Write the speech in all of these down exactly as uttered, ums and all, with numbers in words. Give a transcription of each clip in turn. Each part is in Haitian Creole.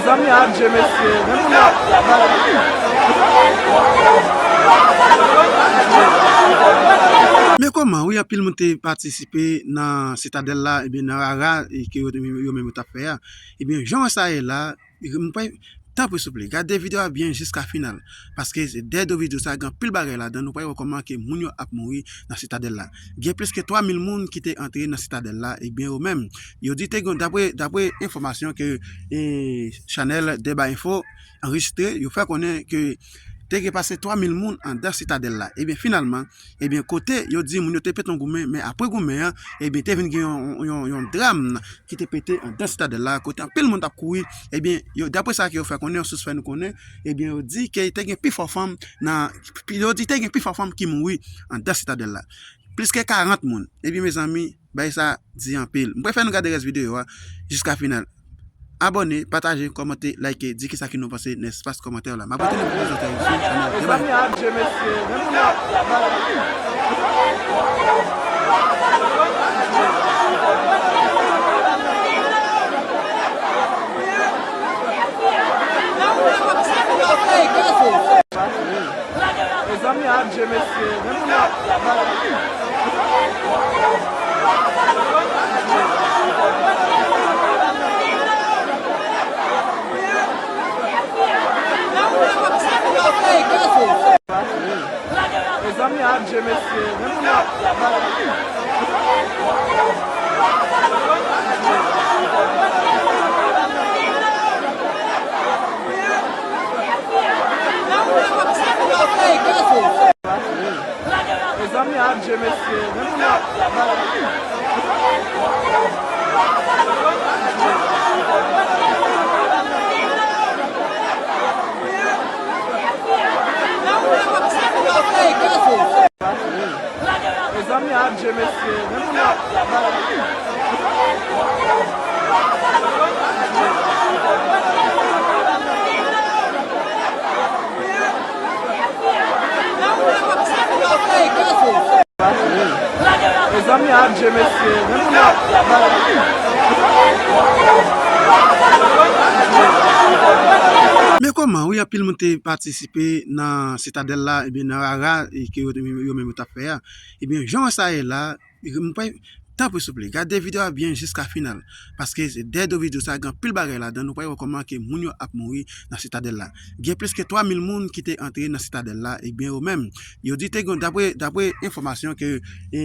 Zanmi a Dye, mesye, men moun yo ap bay. Men kòman, wi, anpil moun te patisipe nan Sitadèl la, ebyen, nan rara, e ke yo, yo menm yo t ap fè a. Ebyen, jan sa ye la, mwen pa, tanpri, souple, gade videyo a byen jiska final. Paske se dèyè do videyo sa, gen anpil bagay ladan, nou pral wè kòman ke moun yo ap mouri nan Sitadèl la. Gen plis ke twa mil moun ki te antre nan Sitadèl la, ebyen, yo menm, yo di te gen, dapre, dapre enfòmasyon ke, e, chanèl Deba Info anrejistre, yo fè konnen ke te gen pase twa mil moun andan Sitadèl la. Ebyen, finalman, ebyen, kote yo di moun yo te pete yon goumen, men apre goumen an, ebyen, te vin gen yon, yon, yon dram ki te pete andan Sitadèl la, kote anpil moun t ap kouri. Ebyen, yo, dapre sa ke yo fè konnen, yon sous fè nou konnen, ebyen, yo di ke te gen pifò fanm nan, yo di te gen pifò fanm ki mouri andan Sitadèl la. Plis ke karant moun. Ebyen, mezanmi, bagay sa di anpil. Mwen prefere nou gade rès videyo a jiska final. Abòne, pataje, kòmante, like, di kisa ki nou panse nan espas kòmantè la. M ap retounen pou plis detay sou chanèl Deba. Zanmi a Dye, mesye, men moun yo ap bay. Mezanmi, adje, mesye, men moun yo ap bay. Mezanmi, adje, mesye, men moun yo ap bay. Mezanmi, adje, mesye, men moun yo ap bay. Mezanmi, adje, mesye, men moun yo ap bay. Mezanmi, adje, mesye, men moun yo ap bay. Men kòman, wi, anpil moun te patisipe nan Sitadèl la, ebyen, nan rara, e ke yo, yo menm yo t ap fè a. Ebyen, jan sa ye la, mwen pa, tanpri, souple, gade videyo a byen jiska final. Paske se dèyè do videyo sa, gen anpil bagay ladan, nou pral wè kòman ke moun yo ap mouri nan Sitadèl la. Gen plis ke twa mil moun ki te antre nan Sitadèl la, ebyen, yo menm, yo di te gen, dapre, dapre enfòmasyon ke, e,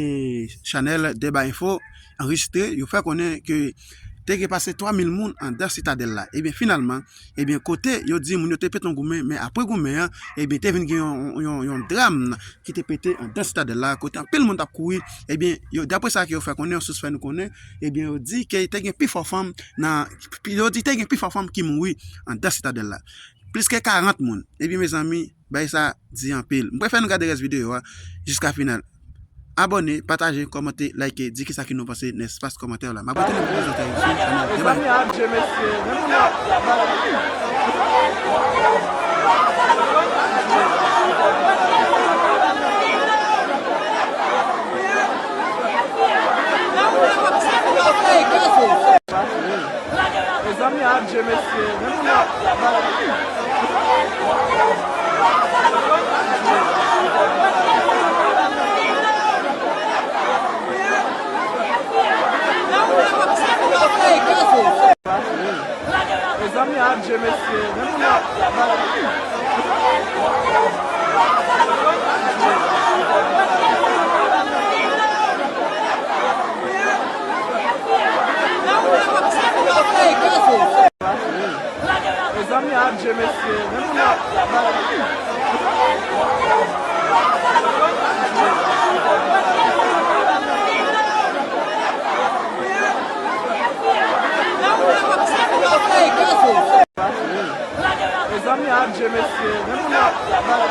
chanèl Deba Info anrejistre, yo fè konnen ke te gen pase twa mil moun andan Sitadèl la. Ebyen, finalman, ebyen, kote yo di moun yo te pete yon goumen, men apre goumen an, ebyen, te vin gen yon, yon, yon dram ki te pete andan Sitadèl la, kote anpil moun t ap kouri. Ebyen, yo, dapre sa ke yo fè konnen, yon sous fè nou konnen, ebyen, yo di ke te gen pifò fanm nan, yo di te gen pifò fanm ki mouri andan Sitadèl la. Plis ke karant moun. Ebyen, mezanmi, bagay sa di anpil. Mwen prefere nou gade rès videyo a jiska final. Abòne, pataje, kòmante, like, di kisa ki nou panse nan espas kòmantè la. M ap retounen pou plis detay sou chanèl Deba. Mezanmi, adje, mesye, men moun yo ap bay. Mezanmi, adje, mesye, men moun yo ap bay. Mezanmi, adje, mesye, men moun yo ap bay. Mezanmi, adje, mesye, men moun yo ap bay. Mezanmi, adje, mesye, men moun yo ap bay.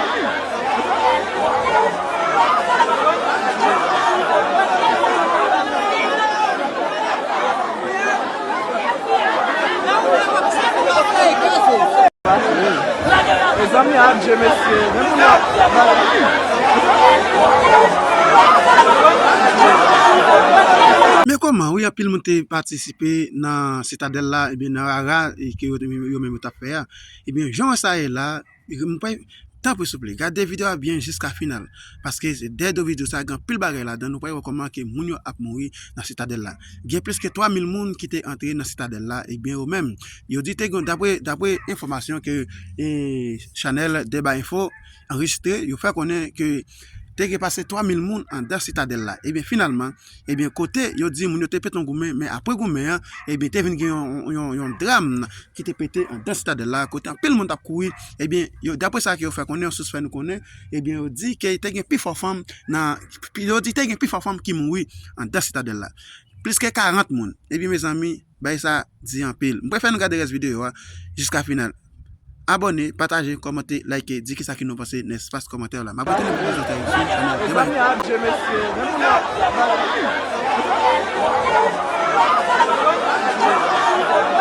Mezanmi, adje, mesye, men moun yo ap bay. Men Kòman, wi, anpil moun te patisipe nan Sitadèl la, ebyen, nan rara, e, ke yo, yo menm yo t ap fè a. Ebyen, jan sa ye la, mwen pa, tanpri souple, gade videyo a byen jiska final. Paske se dèyè do videyo sa, gen anpil bagay ladan, nou pral wè kòman ke moun yo ap mouri nan Sitadèl la. Gen plis ke twa mil moun ki te antre nan Sitadèl la, ebyen, yo menm, yo di te gen, dapre, dapre enfòmasyon ke, e, chanèl Deba Info anrejistre, yo fè konnen ke te gen pase twa mil moun andan Sitadèl la. Ebyen, finalman, ebyen, kote yo di moun yo te pete yon goumen, men apre goumen an, ebyen, te vin gen yon, yon, yon dram ki te pete andan Sitadèl la, kote anpil moun t ap kouri. Ebyen, yo, dapre sa ke yo fè konnen, yon sous fè nou konnen, ebyen, yo di ke te gen pi fò fanm nan, yo di te gen pi fò fanm ki mouri andan Sitadèl la. Plis ke karant moun. Ebyen, mezanmi, bay sa di anpil. Mwen prefere nou gade rès videyo a jiska final. Abòne, pataje, kòmante, like, di kisa ki nou panse nan espas kòmantè la. M ap retounen pou lòt videyo. Mezanmi, adje, mesye. Men moun nan.